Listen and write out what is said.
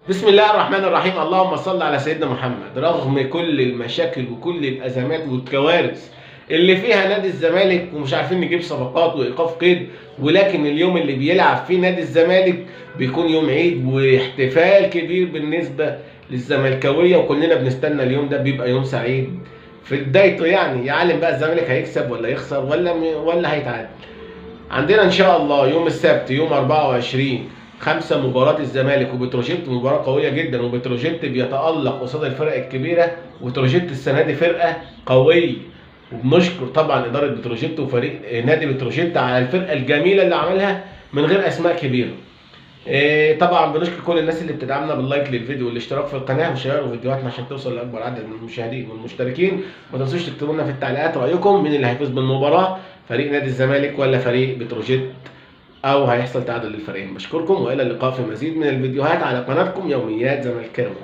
بسم الله الرحمن الرحيم، اللهم صل على سيدنا محمد. رغم كل المشاكل وكل الازمات والكوارث اللي فيها نادي الزمالك ومش عارفين نجيب صفقات وايقاف قيد، ولكن اليوم اللي بيلعب فيه نادي الزمالك بيكون يوم عيد واحتفال كبير بالنسبة للزملكاويه، وكلنا بنستنى اليوم ده، بيبقى يوم سعيد في بدايته. يعني يعلم بقى الزمالك هيكسب ولا يخسر ولا هيتعادل. عندنا ان شاء الله يوم السبت يوم 24/5 مباراة الزمالك وبتروجيت، مباراة قوية جدا، وبتروجيت بيتألق قصاد الفرق الكبيرة، وبتروجيت السنة دي فرقة قوية، وبنشكر طبعا إدارة بتروجيت وفريق نادي بتروجيت على الفرقة الجميلة اللي عملها من غير أسماء كبيرة. طبعا بنشكر كل الناس اللي بتدعمنا بال like للفيديو والاشتراك في القناة وشيروا فيديوهاتنا عشان توصل لأكبر عدد من المشاهدين والمشتركين. ما تنسوش تكتبوا لنا في التعليقات رأيكم مين اللي هيفوز بالمباراة، فريق نادي الزمالك ولا فريق بتروجيت، او هيحصل تعادل للفريقين. بشكركم والى اللقاء في مزيد من الفيديوهات على قناتكم يوميات زملكاوي.